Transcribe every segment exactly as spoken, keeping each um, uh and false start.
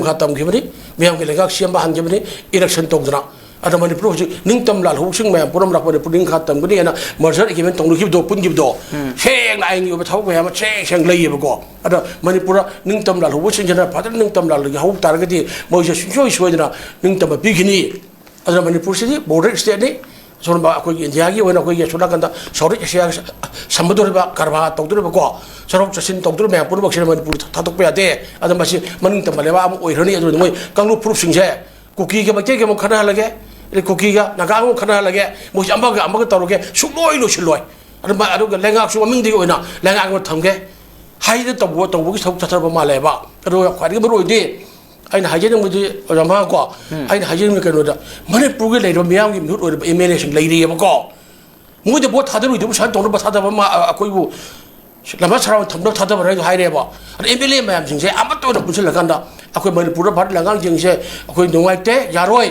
ꯃꯈꯥ ꯇꯝꯈꯤꯕꯅꯤ, ꯃꯌꯥꯝꯒꯤ ꯂꯩꯉꯥꯛ ꯁꯦꯝꯕ ꯍꯟꯈꯤꯕꯅꯤ, election ꯇꯧꯗꯅ꯫ ꯑꯗ ꯃꯅꯤꯄꯨꯔ ꯍꯧꯖꯤꯛ ꯅꯤꯡꯇꯝ ꯂꯥꯜꯍꯧꯕꯁꯤꯡ ꯃꯌꯥꯝ ꯄꯨꯝꯅꯃꯛ ꯃꯅꯤꯄꯨꯔ ꯅꯤꯡꯈꯥ ꯇꯝꯒꯅꯤ ꯍꯥꯏꯅ merger agreement ꯇꯧꯅꯈꯤꯕꯗꯣ, ꯄꯨꯟꯈꯤꯕꯗꯣ, ꯁꯦꯡꯅ ꯑꯥꯏꯟꯒꯤ ꯑꯣꯏꯕ ꯊꯕꯛ ꯃꯌꯥꯝ ꯑꯃ ꯁꯦꯡ ꯁꯦꯡ ꯂꯩꯌꯦꯕꯀꯣ꯫ ꯑꯗ ꯃꯅꯤꯄꯨꯔꯗ ꯅꯤꯡꯇꯝ ꯂꯥꯜꯍꯧꯕꯁꯤꯡꯁꯤꯅ ꯐꯖꯅ ꯅꯤꯡꯇꯝ ꯂꯥꯜꯍꯧ ꯇꯥꯔꯒꯗꯤ ꯃꯣꯏꯁꯦ ꯁꯨꯡꯁꯣꯏ ꯁꯣꯏꯗꯅ ꯅꯤꯡꯇꯝꯕ ꯄꯤꯒꯅꯤ꯫ ꯑꯗꯨꯅ ꯃꯅꯤꯄꯨꯔꯁꯤꯗꯤ border stateꯅꯤ꯫ ꯑꯁꯣꯝꯕ ꯑꯩꯈꯣꯏꯒꯤ ꯏꯟꯗꯤꯌꯥꯒꯤ ꯑꯣꯏꯅ ꯑꯩꯈꯣꯏꯒꯤ ꯑꯁꯣꯝ ꯅꯥꯀꯟꯗ South East Asiaꯒ ꯁꯝꯕꯗꯧꯔꯤꯕ, ꯀꯔꯕꯥꯔ ꯇꯧꯗꯧꯔꯤꯕꯀꯣ, ꯆꯠꯊꯣꯛ ꯆꯠꯁꯤꯟ ꯇꯧꯗꯧꯔꯤꯕ ꯃꯌꯥꯝ ꯄꯨꯝꯅꯃꯛꯁꯤꯅ ꯃꯅꯤꯄꯨꯔ ꯊꯥꯗꯣꯛꯄ ꯌꯥꯗꯦ꯫ ꯑꯗ ꯃꯁꯤ ꯃꯅꯤꯡ ꯇꯝꯕ ꯂꯩꯕꯥꯛ ꯑꯃ ꯑꯣꯏꯈ꯭ꯔꯅꯤ꯫ ꯑꯗꯨꯅ ꯃꯣꯏ ꯀꯥꯡꯂꯨꯞ ꯐꯨꯔꯨꯞꯁꯤꯡꯁꯦ ꯀꯨꯀꯤꯒ ꯃꯩꯇꯩꯒ ꯑꯃꯨꯛ ꯈꯠꯅꯍꯜꯂꯒꯦ, ꯑꯗꯩ ꯀꯨꯀꯤꯒ ꯅꯥꯒꯥꯒ ꯑꯃꯨꯛ ꯈꯠꯅꯍꯜꯂꯒꯦ, ꯃꯣꯏꯁꯦ ꯑꯃꯒ ꯑꯃꯒ ꯇꯧꯔꯒꯦ ꯁꯨꯡꯂꯣꯏ ꯂꯣꯏꯁꯤꯜꯂꯣꯏ꯫ ꯑꯗꯨ ꯃ-, ꯑꯗꯨꯒ ꯂꯩꯉꯥꯛꯁꯨ ꯃꯃꯤꯡꯗꯒꯤ ꯑꯣꯏꯅ ꯂꯩꯉꯥꯛ ꯑꯃ ꯊꯝꯒꯦ ꯍꯥꯏꯗꯅ ꯇꯧꯕ, ꯇꯧꯕꯒꯤ ꯊꯕꯛ ꯆꯠꯊꯔꯛꯄ ꯃꯥꯜꯂꯦꯕ꯫ ꯑꯗꯨꯒ ꯈ꯭ꯋꯥꯏꯗꯒꯤ ꯃꯔꯨ ꯑꯣꯏꯗꯤ ꯑꯩꯅ ꯍꯥꯏꯖꯅꯤꯡꯕꯗꯤ, ꯑꯣꯖꯥ ꯃꯍꯥꯛ ꯀꯣ, ꯑꯩꯅ ꯍꯥꯏꯖꯅꯤꯡꯕ ꯀꯩꯅꯣꯗ, ꯃꯅꯤꯄꯨꯔꯒꯤ ꯂꯩꯔꯤꯕ ꯃꯤꯌꯥꯝꯒꯤ ꯃꯤꯍꯨꯠ ꯑꯣꯏꯔꯤꯕ MLAꯁꯤꯡ ꯂꯩꯔꯤꯑꯕꯀꯣ, ꯃꯣꯏꯗ ꯚꯣꯠ ꯊꯥꯗꯔꯣꯏꯗꯕꯨ ꯁꯨꯃꯥꯏꯅ ꯇꯧꯅꯕ ꯊꯥꯗꯕ ꯑꯃ, ꯑ, ꯑꯩꯈꯣꯏꯕꯨ ꯂꯝꯕꯥ ꯁꯔꯥꯎ ꯊꯝꯅꯕ ꯊꯥꯗꯕ ꯍꯥꯏꯗꯣ ꯍꯥꯏꯔꯦꯕ꯫ ꯑꯗ MLA ꯃꯌꯥꯝꯁꯤꯡꯁꯦ ꯑꯃꯠꯇ ꯑꯣꯏꯅ ꯄꯨꯟꯁꯤꯜꯂꯀꯥꯟꯗ ꯑꯩꯈꯣꯏ ꯃꯅꯤꯄꯨꯔꯗ ꯚꯥꯔꯠ ꯂꯩꯉꯥꯛꯁꯤꯡꯁꯦ ꯑꯩꯈꯣꯏ ꯅꯨꯡꯉꯥꯏꯇꯦ, ꯌꯥꯔꯣꯏ,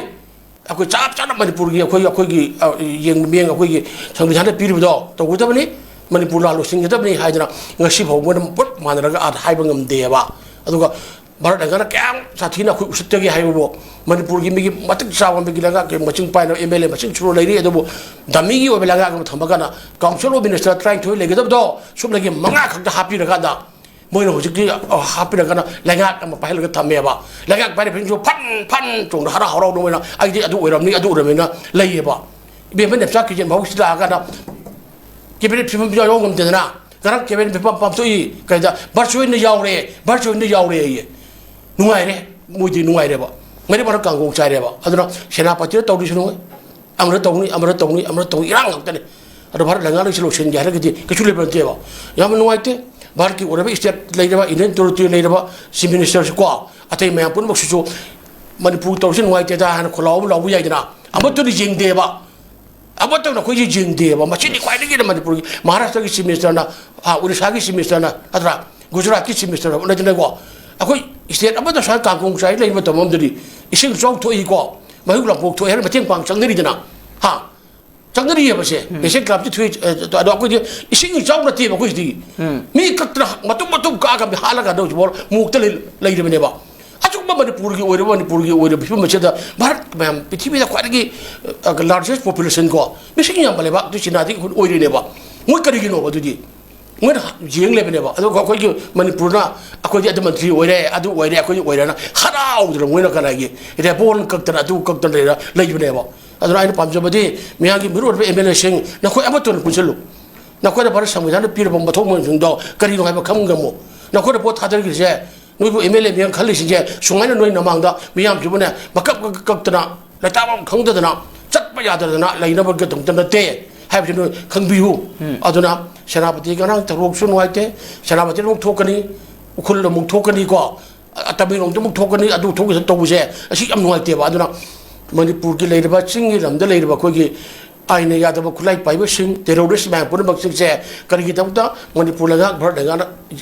ꯑꯩꯈꯣꯏ ꯆꯞ ꯆꯥꯅ ꯃꯅꯤꯄꯨꯔꯒꯤ ꯑꯩꯈꯣꯏ, ꯑꯩꯈꯣꯏꯒꯤ, ꯑ, ꯌꯦꯡꯕ ꯃꯤꯠꯌꯦꯡ ꯑꯩꯈꯣꯏꯒꯤ ꯁꯪꯕꯤꯙꯥꯟꯗ ꯄꯤꯔꯤꯕꯗꯣ ꯇꯧꯒꯗꯕꯅꯤ, ꯃꯅꯤꯄꯨꯔ ꯂꯥꯜ ꯂꯣꯏꯁꯤꯟꯒꯗꯕꯅꯤ ꯍꯥꯏꯗꯅ ꯉꯁꯤ ꯐꯥꯎꯕ ꯃꯣꯏꯅ ꯄꯨꯂꯞ ꯃꯥꯟꯅꯔꯒ ꯑꯥꯗ ꯍꯥꯏꯕ ꯉꯝꯗꯦꯕ꯫ ꯑꯗꯨꯒ ꯚꯥꯔꯠ ꯂꯩꯉꯥꯛꯅ ꯀꯌꯥꯝ ꯁꯥꯊꯤꯅ ꯑꯩꯈꯣꯏ ꯎꯁꯤꯠꯇꯒꯦ ꯍꯥꯏꯕꯕꯨ, ꯃꯅꯤꯄꯨꯔꯒꯤ ꯃꯤꯒꯤ ꯃꯇꯤꯛ ꯆꯥꯕ ꯃꯤꯒꯤ ꯂꯩꯉꯥꯛꯀꯤ ꯃꯁꯤꯡ ꯄꯥꯏꯅꯕ MLA ꯃꯁꯤꯡ ꯁꯨꯅ ꯂꯩꯔꯤ, ꯑꯗꯨꯕꯨ ꯗꯃꯤꯒꯤ ꯑꯣꯏꯕ ꯂꯩꯉꯥꯛ ꯑꯃ ꯊꯝꯃꯀꯥꯟꯗ Council of Minister ꯇꯔꯥꯅꯤꯊꯣꯏ ꯂꯩꯒꯗꯕꯗꯣ ꯁꯨꯞꯅꯒꯤ ꯃꯉꯥ ꯈꯛꯇ ꯍꯥꯞꯄꯤꯔꯀꯥꯟꯗ ꯃꯣꯏꯅ ꯍꯧꯖꯤꯛꯇꯤ, ꯑ, ꯍꯥꯞꯄꯤꯔꯒꯅ ꯂꯩꯉꯥꯛ ꯑꯃ ꯄꯥꯏꯍꯜꯂꯒ ꯊꯝꯃꯦꯕ꯫ ꯂꯩꯉꯥꯛ ꯄꯥꯏꯔꯤꯕꯁꯤꯡꯁꯨ ꯐꯟ ꯐꯟ ꯆꯣꯡꯗ ꯍꯔꯥꯎ ꯍꯔꯥꯎꯅ ꯃꯣꯏꯅ "ꯑꯩꯗꯤ ꯑꯗꯨ ꯑꯣꯏꯔꯝꯅꯤ, ꯑꯗꯨ ꯑꯣꯏꯔꯝꯅꯤꯅ" ꯂꯩꯌꯦꯕ꯫ ꯏꯕꯦꯝꯃ ꯅꯦꯞꯆꯥ ꯀꯤꯖꯦꯟ ꯐꯥꯎ ꯁꯤꯗ ꯂꯥꯛꯑꯀꯥꯟꯗ cabinet ꯐꯤꯕꯝ ꯌꯥꯎ ꯉꯝꯗꯦꯗꯅ꯫ ꯉꯔꯥꯡ cabinet ꯐꯤꯕꯝ ꯄꯥꯝꯊꯣꯛꯏ ꯀꯩꯗ, "ꯚꯔꯆꯨꯋꯦꯜꯅ ꯌꯥꯎꯔꯦ, ꯚꯔꯆꯨꯋꯦꯜꯅ ꯌꯥꯎꯔꯦ" ꯑꯌꯦ꯫ ꯅꯨꯡꯉꯥꯏꯔꯦ, ꯃꯣꯏꯗꯤ ꯅꯨꯡꯉꯥꯏꯔꯦꯕ꯫ ꯃꯔꯤ ꯃꯔꯛ ꯀꯥꯡꯒꯣꯡ ꯆꯥꯏꯔꯦꯕ꯫ ꯑꯗꯨꯅ ꯁꯦꯅꯥꯄꯇꯤꯗ ꯇꯧꯔꯤꯁꯤꯅ ꯃꯣꯏ ꯑꯃꯅ ꯇꯧꯅꯤ, ꯑꯃꯅ ꯇꯧꯅꯤ, ꯑꯃꯅ ꯇꯧꯅꯤ, ꯏꯔꯥꯡ ꯉꯥꯛꯇꯅꯤ꯫ ꯑꯗꯣ ꯚꯥꯔꯠ ꯂꯩꯉꯥꯛꯅ ꯁꯤ ꯂꯣꯏꯁꯤꯟꯒꯦ ꯍꯥꯏꯔꯒꯗꯤ ꯀꯩꯁꯨ ꯂꯩꯕ ꯅꯠꯇꯦꯕ꯫ ꯌꯥꯝꯅ ꯅꯨꯡꯉꯥꯏꯇꯦ꯫ ꯚꯥꯔꯠꯀꯤ ꯑꯣꯏꯔꯕ state ꯂꯩꯔꯕ, Union Territory ꯂꯩꯔꯕ Chief Ministerꯁꯨ ꯀꯣ, ꯑꯇꯩ ꯃꯌꯥꯝ ꯄꯨꯝꯅꯃꯛꯁꯤꯁꯨ ꯃꯅꯤꯄꯨꯔ ꯇꯧꯔꯤꯁꯤ ꯅꯨꯡꯉꯥꯏꯇꯦꯗ ꯍꯥꯏꯅ ꯈꯣꯜꯂꯥꯎ ꯑꯃ ꯂꯥꯎꯕ ꯌꯥꯏꯗꯅ꯫ ꯑꯃꯠꯇꯅ ꯌꯦꯡꯗꯦꯕ꯫ ꯑꯃꯠꯇꯅ ꯑꯩꯈꯣꯏꯁꯦ ꯌꯦꯡꯗꯦꯕ꯫ ꯃꯁꯤꯗꯤ ꯈ꯭ꯋꯥꯏꯗꯒꯤ ꯍꯦꯟꯅ ꯃꯅꯤꯄꯨꯔꯒꯤ, ꯃꯍꯥꯔꯥꯁꯇ꯭ꯔꯒꯤ Chief Ministerꯅ, ꯑ, ꯑꯣꯔꯤꯁꯥꯒꯤ Chief Ministerꯅ, ꯅꯠꯇ꯭ꯔꯥ? ꯒꯨꯖꯔꯥꯠꯀꯤ Chief Ministerꯅ ꯎꯠꯂꯗꯅꯀꯣ꯫ ꯑꯩꯈꯣꯏ state ꯑꯃꯗ ꯁꯨꯃꯥꯏꯅ ꯀꯥꯡꯈꯣꯡ ꯆꯥꯏ ꯂꯩꯕ ꯃꯇꯝ ꯑꯃꯗꯗꯤ ꯏꯁꯤꯡ ꯏꯆꯥꯎ ꯊꯣꯛꯏꯀꯣ, ꯃꯍꯤꯛ ꯂꯥꯡꯄꯣꯛ ꯊꯣꯛꯑꯦ ꯍꯥꯏꯅ ꯃꯇꯦꯡ ꯄꯥꯡ ꯆꯪꯅꯔꯤꯗꯅ꯫ ꯍꯥ? ꯆꯪꯅꯔꯤꯑꯕꯁꯦ꯫ ꯎꯝ꯫ Basic clubꯇꯤ ꯊꯣꯛꯏ, ꯑ, ꯑꯗꯣ ꯑꯩꯈꯣꯏꯗꯤ ꯏꯁꯤꯡ ꯏꯆꯥꯎ ꯅꯠꯇꯦꯕ ꯑꯩꯈꯣꯏꯁꯤꯗꯤ꯫ ꯎꯝ꯫ ꯃꯤ ꯀꯛꯇꯅ ꯃꯇꯨꯝ ꯃꯇꯨꯝ ꯀꯛꯑꯒ ꯃꯤ ꯍꯥꯠꯂꯒ ꯍꯧꯖꯤꯛꯐꯥꯎ ꯃꯣꯛꯇ ꯂꯩ-, ꯂꯩꯔꯤꯕꯅꯦꯕ꯫ ꯑꯁꯨꯛ ꯃꯅꯤꯄꯨꯔꯒꯤ ꯑꯣꯏꯔꯤꯕ, ꯃꯅꯤꯄꯨꯔꯒꯤ ꯑꯣꯏꯔꯤꯕ ꯐꯤꯕꯝ ꯑꯁꯤꯗ ꯚꯥꯔꯠ ꯃꯌꯥꯝ, ꯄ꯭ꯔꯤꯊꯤꯕꯤꯗ ꯈ꯭ꯋꯥꯏꯗꯒꯤ, ꯑ, largest population ꯀꯣ, ꯃꯤꯁꯤꯡ ꯌꯥꯝꯕ ꯂꯩꯕꯥꯛ ꯑꯗꯨ ꯆꯤꯅꯥꯗꯒꯤ ꯑꯩꯈꯣꯏ ꯑꯣꯏꯔꯤꯅꯦꯕ꯫ ꯃꯣꯏ ꯀꯔꯤꯒꯤꯅꯣꯕ ꯑꯗꯨꯗꯤ? ꯃꯣꯏꯅ ꯌꯦꯡ ꯂꯩꯕꯅꯦꯕ꯫ ꯑꯗꯨꯒ ꯑꯩꯈꯣꯏꯒꯤ ꯃꯅꯤꯄꯨꯔꯅ ꯑꯩꯈꯣꯏꯗꯤ ꯑꯗꯨ ꯃꯟꯇ꯭ꯔꯤ ꯑꯣꯏꯔꯦ, ꯑꯗꯨ ꯑꯣꯏꯔꯦ, ꯑꯩꯈꯣꯏꯗꯤ ꯑꯣꯏꯔꯦꯅ ꯍꯔꯥꯎꯗꯅ ꯃꯣꯏꯅ ꯀꯅꯥꯒꯤ ꯔꯦꯕꯣꯟ ꯀꯛꯇꯅ, ꯑꯗꯨ ꯀꯛꯇꯅ ꯂꯩꯔ ꯂꯩꯕꯅꯦꯕ꯫ ꯑꯗꯨꯅ ꯑꯩꯅ ꯄꯥꯝꯖꯕꯗꯤ ꯃꯌꯥꯝꯒꯤ ꯃꯔꯨꯑꯣꯏꯕ ꯑꯦꯝ ꯑꯦꯜ ꯑꯦꯁꯤꯡ, ꯅꯈꯣꯏ ꯑꯃꯠꯇ ꯑꯣꯏꯅ ꯄꯨꯟꯁꯤꯜꯂꯨ꯫ ꯅꯈꯣꯏꯅ ꯚꯥꯔꯠ ꯁꯪꯕꯤꯙꯥꯟꯗ ꯄꯤꯔꯕ ꯃꯊꯧ ꯃꯉꯝꯁꯤꯡꯗꯣ ꯀꯔꯤꯅꯣ ꯍꯥꯏꯕ ꯈꯪꯉꯝꯃꯨ꯫ ꯅꯈꯣꯏꯅ ꯚꯣꯠ ꯊꯥꯗꯔꯤꯁꯦ, ꯅꯣꯏꯕꯨ ꯑꯦꯝ ꯑꯦꯜ ꯑꯦ ꯃꯤꯌꯥꯝ ꯈꯜꯂꯤꯁꯤꯡꯁꯦ ꯁꯨꯃꯥꯏꯅ ꯅꯣꯏ ꯅꯃꯥꯡꯗ ꯃꯤꯌꯥꯝꯁꯤꯕꯨꯅꯦ ꯃꯀꯛ ꯃꯀꯛ ꯀꯛꯇꯅ, ꯂꯩꯇꯥꯐꯝ ꯈꯪꯗꯗꯅ, ꯆꯠꯄ ꯌꯥꯗꯗꯅ ꯂꯩꯅꯕꯒꯤꯗꯃꯛꯇ ꯅꯠꯇꯦ ꯍꯥꯏꯕꯁꯤ ꯅꯣꯏ ꯈꯪꯕꯤꯌꯨ꯫ ꯎꯝ꯫ ꯑꯗꯨꯅ ꯁꯦꯅꯥꯄꯇꯤꯒꯤ ꯑꯉꯥꯡ ꯊꯧꯗꯣꯛꯁꯨ ꯅꯨꯡꯉꯥꯏꯇꯦ꯫ ꯁꯦꯅꯥꯄꯇꯤꯗ ꯑꯃꯨꯛ ꯊꯣꯛꯀꯅꯤ, ꯎꯈ꯭ꯔꯨꯜꯗ ꯑꯃꯨꯛ ꯊꯣꯛꯀꯅꯤ ꯀꯣ, ꯑ, ꯇꯃꯦꯡꯂꯣꯡꯗ ꯑꯃꯨꯛ ꯊꯣꯛꯀꯅꯤ, ꯑꯗꯨ ꯊꯣꯛꯀꯅꯤ ꯇꯧꯕꯁꯦ ꯑꯁꯤ ꯌꯥꯝ ꯅꯨꯡꯉꯥꯏꯇꯦꯕ꯫ ꯑꯗꯨꯅ ꯃꯅꯤꯄꯨꯔꯒꯤ ꯂꯩꯔꯤꯕ ꯆꯤꯡꯒꯤ ꯂꯝꯗ ꯂꯩꯔꯤꯕ ꯑꯩꯈꯣꯏꯒꯤ ꯑꯥꯏꯟꯅ ꯌꯥꯗꯕ ꯈꯨꯠꯂꯥꯏ ꯄꯥꯏꯕꯁꯤꯡ, terrorist ꯃꯌꯥꯝ ꯄꯨꯝꯅꯃꯛꯁꯤꯡꯁꯦ ꯀꯔꯤꯒꯤꯗꯃꯛꯇ ꯃꯅꯤꯄꯨꯔ ꯂꯩꯉꯥꯛ, ꯚꯥꯔꯠ ꯂꯩꯉꯥꯛꯅ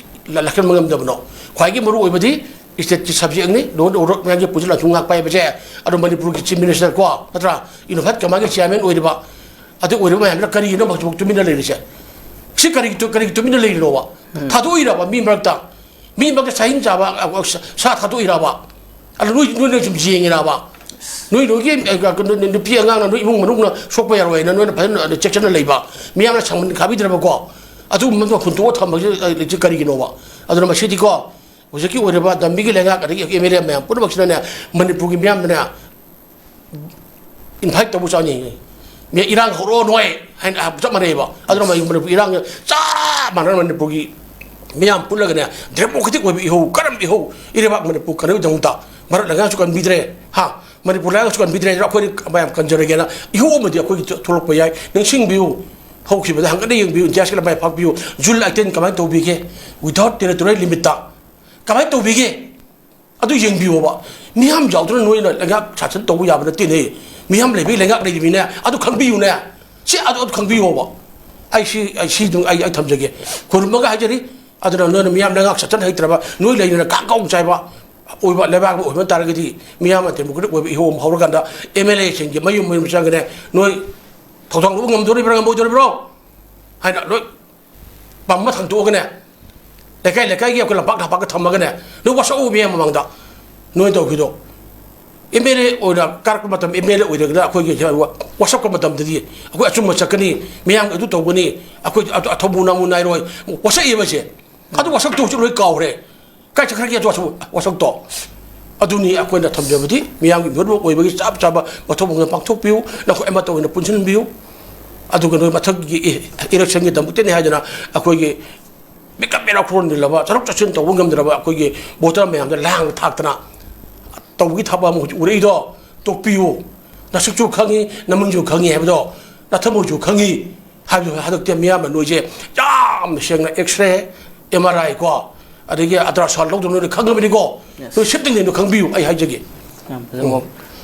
ꯂ-, ꯂꯥꯛꯍꯟꯕ ꯉꯝꯗꯕꯅꯣ? ꯈ꯭ꯋꯥꯏꯒꯤ ꯃꯔꯨ ꯑꯣꯏꯕꯗꯤ stateꯀꯤ subjectꯅꯤ, law and order ꯃꯌꯥꯝꯒꯤ ꯄꯨꯟꯁꯤꯜꯂ ꯁꯨꯝ ꯉꯥꯛꯄ ꯍꯥꯏꯕꯁꯦ꯫ ꯑꯗꯣ ꯃꯅꯤꯄꯨꯔꯒꯤ Chief Minister ꯀꯣ, ꯅꯠꯇ꯭ꯔꯥ, ꯏꯅꯣꯚꯥꯏꯠ ꯀꯃꯥꯏꯒꯤ chairman ꯑꯣꯏꯔꯤꯕ, ꯑꯗꯨ ꯑꯣꯏꯔꯤꯕ ꯃꯌꯥꯝꯁꯤꯅ ꯀꯔꯤꯒꯤꯅꯣ ꯍꯧꯖꯤꯛꯐꯥꯎ ꯇꯨꯃꯤꯟꯅ ꯂꯩꯔꯤꯁꯦ? ꯁꯤ ꯀꯔꯤꯒꯤ ꯇꯨ-, ꯀꯔꯤꯒꯤ ꯇꯨꯃꯤꯟꯅ ꯂꯩꯔꯤꯅꯣꯕ? ꯎꯝ꯫ ꯊꯥꯗꯣꯛꯏꯔꯕ ꯃꯤ ꯃꯔꯛꯇ? ꯃꯤ ꯃꯔꯛꯇ ꯁꯥꯍꯤꯟ ꯆꯥꯕ, ꯑ, ꯑ, ꯁꯥ, ꯁꯥ ꯊꯥꯗꯣꯛꯏꯔꯕ? ꯑꯗꯣ ꯅꯣꯏ, ꯅꯣꯏ, ꯅꯣꯏ ꯁꯨꯝ ꯌꯦꯡꯉꯤꯔꯕ? ꯅꯣꯏ, ꯅꯣꯏꯒꯤ, ꯑ, ꯀꯩꯅꯣ, ꯅꯨꯄꯤ ꯑꯉꯥꯡꯅ ꯅꯣꯏ ꯏꯃꯨꯡ ꯃꯅꯨꯡꯅ ꯁꯣꯛꯄ ꯌꯥꯔꯣꯏꯅ ꯅꯣꯏꯅ ꯐꯖꯅ ꯆꯦꯛꯁꯤꯟꯅ ꯂꯩꯕ? ꯃꯤꯌꯥꯝꯅ ꯁꯥꯡꯃꯟ ꯈꯥꯕꯤꯗ꯭ꯔꯕꯀꯣ? ꯑꯗꯨꯒꯨꯝꯕꯗꯣ ꯍꯨꯟꯇꯣꯛꯑ ꯊꯝꯕꯁꯤ, ꯑ, ꯂꯩꯁꯤ ꯀꯔꯤꯒꯤꯅꯣꯕ? ꯑꯗꯨꯅ ꯃꯁꯤꯗꯤꯀꯣ, ꯍꯧꯖꯤꯛꯀꯤ ꯑꯣꯏꯔꯤꯕ ꯗꯝꯕꯤꯒꯤ ꯂꯩꯉꯥꯛ ꯑꯗꯒꯤ ꯑꯦꯝ ꯑꯦꯜ ꯑꯦ ꯃꯌꯥꯝ ꯄꯨꯝꯅꯃꯛꯁꯤꯅꯅꯦ, ꯃꯅꯤꯄꯨꯔꯒꯤ ꯃꯤꯌꯥꯝꯗꯅꯦ, invite ꯇꯧꯕ ꯆꯪꯉꯤ꯫ ꯃꯤ ꯏꯔꯥꯡ ꯍꯧꯔꯛꯑꯣ ꯅꯣꯏ ꯍꯥꯏꯅ ꯆꯞ ꯃꯥꯟꯅꯩꯕ꯫ ꯑꯗꯨꯅ ꯃꯅꯤꯄꯨꯔ ꯏꯔꯥꯡ ꯆꯞ ꯃꯥꯟꯅꯅ ꯃꯅꯤꯄꯨꯔꯒꯤ ꯃꯤꯌꯥꯝ ꯄꯨꯜꯂꯒꯅꯦ, democratic ꯑꯣꯏꯕ ꯏꯍꯧ, ꯀꯔꯝꯕ ꯏꯍꯧ? ꯏꯔꯩꯕꯥꯛ ꯃꯅꯤꯄꯨꯔ ꯀꯟꯅꯕꯒꯤꯗꯃꯛꯇ ꯚꯥꯔꯠ ꯂꯩꯉꯥꯛꯁꯨ ꯀꯟꯕꯤꯗ꯭ꯔꯦ, ꯍꯥ? ꯃꯅꯤꯄꯨꯔ ꯂꯩꯉꯥꯛꯁꯨ ꯀꯟꯕꯤꯗ꯭ꯔꯦ, ꯑꯩꯈꯣꯏꯗꯤ ꯃꯌꯥꯝ ꯀꯟꯖꯔꯒꯦꯅ ꯏꯍꯧ ꯑꯃꯗꯤ ꯑꯩꯈꯣꯏꯒꯤ ꯊꯣꯛꯂꯛꯄ ꯌꯥꯏ꯫ ꯅꯤꯡꯁꯤꯡꯕꯤꯌꯨ, ꯍꯧꯈꯤꯕꯗ ꯍꯪꯒꯠꯅ ꯌꯦꯡꯕꯤꯌꯨ, ꯏꯟꯗꯤꯌꯥꯁꯤꯒ ꯃꯥꯏ ꯄꯥꯛꯄꯤꯌꯨ꯫ June eighteen ꯀꯃꯥꯏꯅ ꯇꯧꯕꯤꯒꯦ? Without territorial limitꯇ ꯀꯃꯥꯏꯅ ꯇꯧꯕꯤꯒꯦ? ꯑꯗꯨ ꯌꯦꯡꯕꯤꯌꯣꯕ꯫ ꯃꯤꯌꯥꯝ ꯌꯥꯎꯗꯅ ꯅꯣꯏꯅ ꯂꯩꯉꯥꯛ ꯁꯥꯁꯟ ꯇꯧꯕ ꯌꯥꯕ ꯅꯠꯇꯦꯅꯦ꯫ ꯃꯤꯌꯥꯝ ꯂꯩꯕꯒꯤ ꯂꯩꯉꯥꯛ ꯂꯩꯔꯤꯃꯤꯅꯦ꯫ ꯑꯗꯨ ꯈꯪꯕꯤꯌꯨꯅꯦ꯫ ꯁꯤ ꯑꯗꯨ, ꯑꯗꯨ ꯈꯪꯕꯤꯌꯣꯕ꯫ ꯑꯩ ꯁꯤ, ꯑꯩ ꯁꯤ ꯑꯗꯨꯝ ꯑꯩ, ꯑꯩ ꯊꯝꯖꯒꯦ꯫ ꯈꯨꯔꯨꯝꯃꯒ ꯍꯥꯏꯖꯔꯤ꯫ ꯑꯗꯨꯅ ꯅꯣꯏꯅ ꯃꯤꯌꯥꯝ ꯂꯩꯉꯥꯛ ꯁꯥꯁꯟ ꯍꯩꯇ꯭ꯔꯕ, ꯅꯣꯏ ꯂꯩꯗꯅ ꯀꯥꯡ ꯀꯥꯎ ꯆꯥꯏꯕ ꯑꯣꯏꯕ ꯂꯩꯕꯥꯛ ꯑꯃ ꯑꯣꯏꯕ ꯇꯥꯔꯒꯗꯤ, ꯃꯤꯌꯥꯝꯅ democratic ꯑꯣꯏꯕ ꯏꯍꯧ ꯑꯃ ꯍꯧꯔꯀꯥꯟꯗ ꯑꯦꯝ ꯑꯦꯜ ꯑꯦꯁꯤꯡꯒꯤ ꯃꯌꯨꯝ ꯃꯌꯨꯝ ꯆꯪꯒꯅꯦ꯫ ꯅꯣꯏ ꯊꯧꯗꯥꯡ ꯂꯧꯕ ꯉꯝꯗꯣꯔꯤꯕ꯭ꯔꯥ, ꯉꯝꯃꯣꯏꯗꯣꯔꯤꯕ꯭ꯔꯣ ꯍꯥꯏꯅ ꯂꯣꯏ ꯄꯝꯃ ꯊꯥꯡꯇꯣꯛꯑꯒꯅꯦ, ꯂꯩꯀꯥꯏ ꯂꯩꯀꯥꯏꯒꯤ ꯑꯩꯈꯣꯏ ꯂꯝꯄꯥꯛ ꯂꯝꯄꯥꯛꯇ ꯊꯝꯃꯒꯅꯦ, ꯅꯣꯏ ꯋꯥꯁꯛꯎ ꯃꯤꯌꯥꯝ ꯃꯃꯥꯡꯗ꯫ ꯅꯣꯏ ꯇꯧꯈꯤꯗꯣ꯫ ꯑꯦꯝ ꯑꯦꯜ ꯑꯦ ꯑꯣꯏꯅ ꯀꯥꯔꯛꯄ ꯃꯇꯝ, ꯑꯦꯝ ꯑꯦꯜ ꯑꯦ ꯑꯣꯏꯔꯒꯅ ꯑꯩꯈꯣꯏꯒꯤ ꯋꯥꯁꯛꯄ ꯃꯇꯝꯗꯗꯤ ꯑꯩꯈꯣꯏ ꯑꯆꯨꯝꯕ ꯆꯠꯀꯅꯤ, ꯃꯤꯌꯥꯝꯒꯤ ꯑꯗꯨ ꯇꯧꯒꯅꯤ, ꯑꯩꯈꯣꯏ ꯑꯗꯨ ꯑꯊꯧꯕ ꯅꯥꯃꯨ ꯅꯥꯏꯔꯣꯏ ꯋꯥꯁꯛꯏꯕꯁꯦ꯫ ꯑꯗꯨ ꯋꯥꯁꯛꯇꯣ ꯍꯧꯖꯤꯛ ꯂꯣꯏ ꯀꯥꯎꯈ꯭ꯔꯦ꯫ ꯀꯥꯏ ꯆꯠꯈ꯭ꯔꯒꯦ ꯑꯗꯨ ꯋꯥꯁꯛ-, ꯋꯥꯁꯛꯇꯣ? ꯑꯗꯨꯅꯤ ꯑꯩꯈꯣꯏꯅ ꯊꯝꯖꯕꯗꯤ, ꯃꯤꯌꯥꯝꯒꯤ ꯃꯤꯍꯨꯠ ꯑꯣꯏꯕꯒꯤ ꯆꯞ ꯆꯥꯕ ꯃꯊꯧ ꯃꯉꯝ ꯄꯥꯡꯊꯣꯛꯄꯤꯌꯨ꯫ ꯅꯈꯣꯏ ꯑꯃꯠꯇ ꯑꯣꯏꯅ ꯄꯨꯟꯁꯤꯟꯕꯤꯌꯨ꯫ ꯑꯗꯨꯒ ꯅꯣꯏ ꯃꯊꯪꯒꯤ ꯏ-, ꯏꯂꯦꯛꯁꯟꯒꯤꯗꯃꯛꯇꯅꯤ ꯍꯥꯏꯗꯅ ꯑꯩꯈꯣꯏꯒꯤ ꯃꯤꯀꯞ ꯃꯤꯔꯥꯎ ꯈꯨꯔꯣꯟꯕꯤꯜꯂꯕ, ꯆꯠꯊꯣꯛ ꯆꯠꯁꯤꯟ ꯇꯧꯕ ꯉꯝꯗ꯭ꯔꯕ ꯑꯩꯈꯣꯏꯒꯤ ꯚꯣꯇꯔ ꯃꯌꯥꯝꯗ ꯂꯥꯡ ꯊꯥꯛꯇꯅ ꯇꯧꯕꯒꯤ ꯊꯕꯛ ꯑꯃ ꯍꯧꯖꯤꯛ ꯎꯔꯛꯏꯗꯣ ꯇꯣꯛꯄꯤꯌꯨ꯫ ꯅꯁꯨꯛꯁꯨ ꯈꯪꯉꯤ, ꯅꯃꯤꯡꯁꯨ ꯈꯪꯉꯤ ꯍꯥꯏꯕꯗꯣ, ꯅꯊꯃꯣꯏꯁꯨ ꯈꯪꯉꯤ ꯍꯥꯏꯕꯗꯣ꯫ ꯍꯟꯗꯛꯇꯤ ꯃꯤꯌꯥꯝꯅ ꯅꯣꯏꯁꯦ ꯌꯥꯝ ꯁꯦꯡꯅ X-ray, M R I ꯀꯣ, ꯑꯗꯒꯤ ultrasound ꯂꯧꯗꯕ ꯅꯣꯏꯅ ꯈꯪꯉꯕꯅꯤꯀꯣ꯫ Yes. ꯅꯣꯏ ꯁꯤꯞꯇꯤꯡꯗꯩꯅꯣ ꯈꯪꯕꯤꯌꯨ, ꯑꯩ ꯍꯥꯏꯖꯒꯦ꯫ ꯌꯥꯝ ꯐꯖꯕ ꯋꯥꯐꯝ꯫